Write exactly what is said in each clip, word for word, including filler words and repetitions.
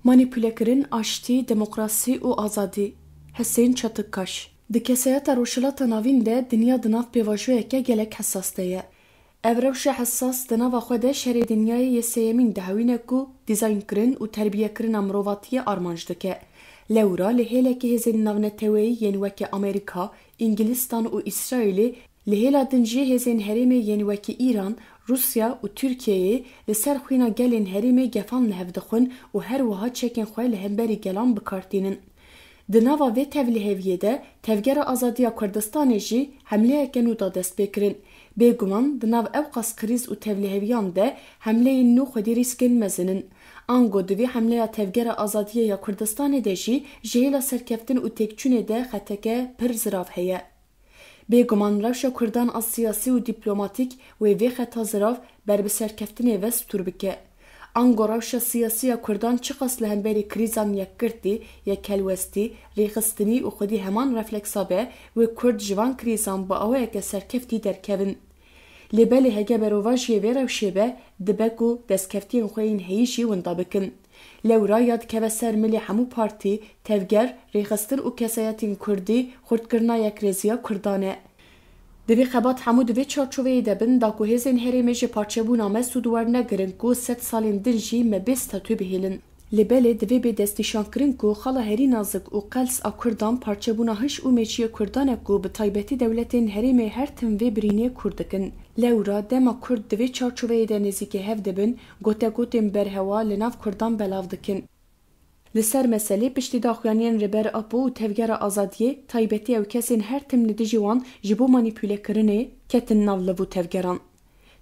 Manîpulekirin, aştî, demokrasî û azadî. Hesên Çatikkaş. Di kesayeta Rojhilata Navîn de dinya di nav pêvajoyeke gelek hesas de ye. Ev rewşa hesas di nava xwe de şerê dinyayê yê sêyemîn dihewîne ku dîzaynkirin û terbiyekirina mirovatiyê armanc dike. Lewra li hêlekê hêzên navneteweyî yên weke Amerîka, Îngilîstan û Îsraîlê, li hêla din jî hêzên herêmê yên wekî Îran, Rûsya û Tirkiyeyê li ser xwîna gelên herêmê gefan li hev dixwin û her wiha çekên xwe li hemberî gelan bi kar tînin. Di nava vê tevliheviyê de Tevgera Azadiya Kurdistanê jî hemleyeke nû da destpêkirin. Bêguman di nav ewqas krîz û tevliheviyan de hemleyên nû xwedî rîskên mezin in. Ango di vê hemleya Tevgera Azadiyê ya Kurdistanê de jî ji hêla serkeftin û têkçûnê de xeteke pir zirav heye. Bêguman rewşa Kurdan a siyasî û dîplomatîk wê vê xeta zirav ber bi serkeftinê ve stûr bike. Ango rewşa siyasî ya Kurdan çiqas li hemberî krîzan yekgirtî, yekhelwestî, rêxistinî û xwedî heman refleksa be, wê Kurd ji van krîzan bi awayeke serkeftî derkevin. Lê belê hege berovajiyê vê rewşê be, dibe ku destkeftiyên xwe yên heyî jî winda bikin. Lewra ya dikeve ser milê hemû partî, tevger, rêxistin û kesayetên kurdî xurtkirina yekrêziya kurdan e. Di vê xebat hemû di vê çarçoveyê de bin, da ku hêzên herêmê ji parçebûna me sûd wernegirin ku sed salên din jî me bê statû bihêlin. Lê belê divê bê destnîşankirin ku xala herî nazik û qels a kurdan parçebûna hiş û mêçiyê kurdan e ku bi taybetî dewletên herêmê her tim vê birînê kûr dikin. Lewra dema kurd di vê çarçoveyê de nêzîkî hev dibin, gotegotên berhewa li nav kurdan belav dikin. Li ser meselê piştî daxuyaniyên Rêber Apo û Tevgera Azadiyê, taybetî ew kesên her tim li dijî wan ji bo manîpulekirinê ketin nav liv û tevgeran.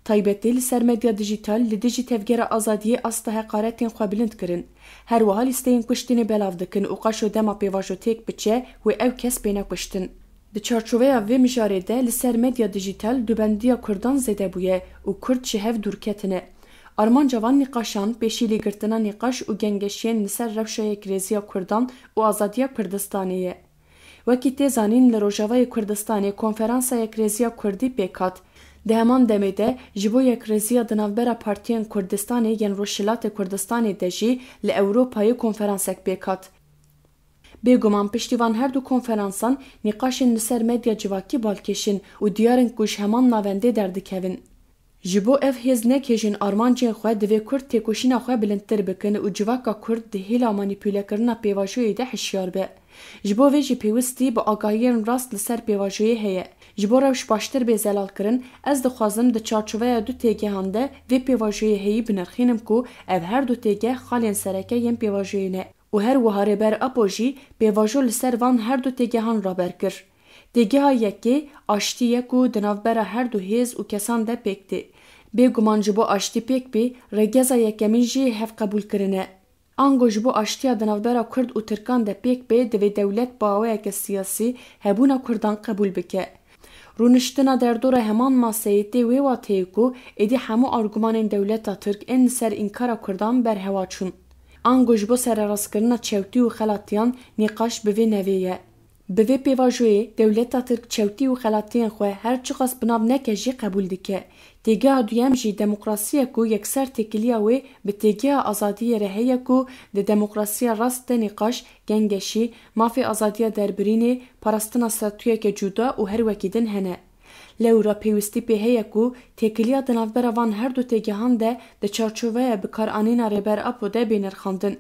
Taybetî li ser medya dijîtal li dijî Tevgera Azadiyê asta heqaretên xwe bilind kirin. Her wiha lîsteyên kuştinê belav dikin û qaşo dema pêvajo têk biçe wê ew kes bêne kuştin. Di çarçoveya vê mijarê de li ser medya dijîtal dubendiya kurdan zêde bûye û kurd ji hev dûr ketine. Armanca van nîqaşan pêşî lêgirtina nîqaş û gengeşiyên li ser rewşa yekrêziya kurdan û azadiya Kurdistanê ye. Wekî tê zanîn, li Rojavayê Kurdistanê Konferansa Yekrêziya Kurdî pêk hat. Di heman demê de ji bo yekrêziya di navbera partiyên Kurdistanê yên Rojhilatê Kurdistanê de jî li Ewropayê konferansek pêk hat. Bêguman piştî van her du konferansan nîqaşên li ser medya civakî balkêş in û diyar in ku ji heman navendê derdikevin. Ji bo ev hêz nekêjin armancên xwe, divê kurd têkoşîna xwe bilindtir bikin û civaka kurd di hêla manîpulekirina pêvajoyê de hişyar be. Ji bo vê jî pêwistî bi agahiyên rast li ser pêvajoyê heye. Ji bo rewş baştir bê zelalkirin, ez dixwazim di çarçoveya du têgehan de vê pêvajoyê heyî binirxînim ku ev her du têgeh xalên sereke yên pêvajoyê ne. Û her wiha Rêber Apo jî pêvajo li ser van her du têgehan raber kir. Têgeha yekê aştî ye ku di navbera her du hêz û kesan de pêk tê. Bêguman ji bo aştî pêk bê, rêgeza yekemîn jî hevqebûlkirin e. Ango ji bo aştiya di navbera Kurd û Tirkan de pêk bê, divê dewlet bi awayeke siyasî hebûna Kurdan qebûl bike. Rûniştina derdora heman maseyê tê wê wateyê ku êdî hemû argumanên dewleta Tirk ên li ser înkara Kurdan berhewa çûn. Ango ji bo sererastkirina çewtî û xelatiyan nîqaş bi vê nevê ye. Bi vê pêvajoyê dewleta Tirk çewtî û xelatiyên xwe her çiqas bi nav neke jî qebûl dike. Têgeha duyem jî demokrasî ye ku yekser têkiliya wê bi têgeha azadiyê re heye ku di demokrasiya rast de nîqaş, gengeşî, mafê azadiya derbirînê, parastina statuyeke cuda û her wekî din hene. Lewra pêwistî pê heye ku têkiliya di navbera van her du têgehan de di çarçoveya bikaranîna Rêber Apo de bê nirxandin.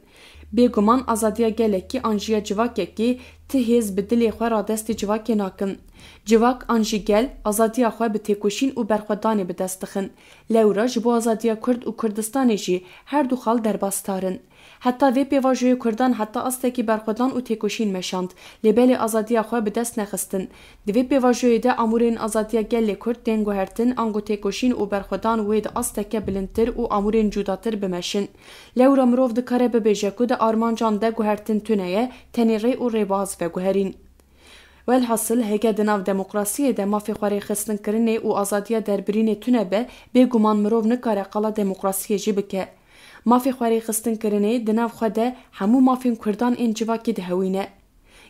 Bêguman azadiya gelekî an jî ya civakekî ti hêz bi dilê xwe radestî civakê nakin. Civak an jî gel azadiya xwe bi têkoşîn û berxwedanê bi dest dixin. Lewra ji bo azadiya Kurd û Kurdistanê jî her du xal derbasdar in. Heta vê pêvajoyê Kurdan heta astekî berxwedan û têkoşîn meşand, lê belê azadiya xwe bi dest nexistin. Di vê pêvajoyê de amûrên azadiya gelê Kurd tên guhertin, ango têkoşîn û berxwedan wê di asteke bilindtir û amûrên cudatir bimeşin. Lewra mirov dikare bibêje ku di armancan de guhertin tune ye, tenê rê û rêbaz veguherîn. Welhasil, heke di nav demokrasiyê de mafê xwerêxistinkirinê û azadiya derbirînê tune be, bêguman mirov nikare qala demokrasiyê jî bike. Mafê xwerêxistinkirinê di nav xwe de hemû mafên Kurdan ên civakî dihewîne.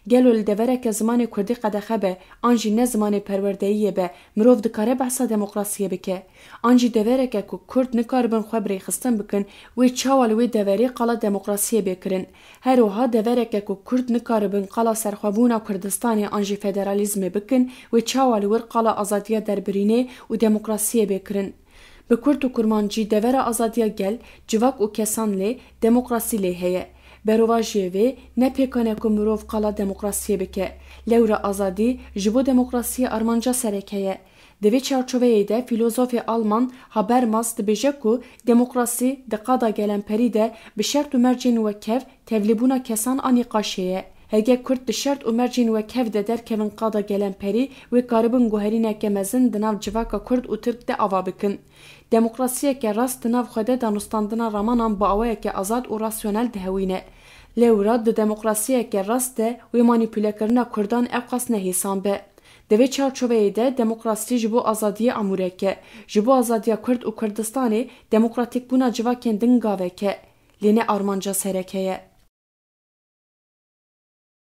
Gelo li devereke zimanê kurdî qedexe be, an jî ne zimanê perwerdeyiyê be, mirov dikare behsa demokrasiyê bike? An jî devereke ku kurd nikaribin xwe birêxistin bikin, wê çawa li wê deverê qala demokrasiyê bê kirin? Her wiha devereke ku kurd nikaribin qala serxwebûna Kurdistanê an jî federalîzmê bikin, wê çawa li wir qala azadiya derbirînê û demokrasiyê bê kirin? Bi kurt û kurmancî, devera azadiya gel, civak û kesan lê, demokrasî lê heye. Berovajiyê vê ne pêkan e ku mirov qala demokrasiyê bike. Lewra azadî ji bo demokrasiyê armanca sereke ye. Di vê çarçoveyê de fîlozofê Alman Habermas dibêje ku demokrasî di qada gelemperî de bi şert û mercên wekhev tevlîbûna kesan a nîqaşê ye. Hege kurd di şert û mercên wekhev de derkevin qada gelemperî, wê karibin guherîneke mezin di nav civaka kurd û tirk de ava bikin. Demokrasiyeke rast di nav xwe de danûstandina ramanan bi awayeke azad û rasyonel dihewîne. Lewra di demokrasiyeke rast de wê manîpulekirina kurdan ewqas nehêsan be. Di vê çarçoveyê de demokrasî ji bo azadiyê amûrek e. Ji bo azadiya kurd û Kurdistanê demokratîkbûna civakên din gavek e. Lê ne armanca sereke ye.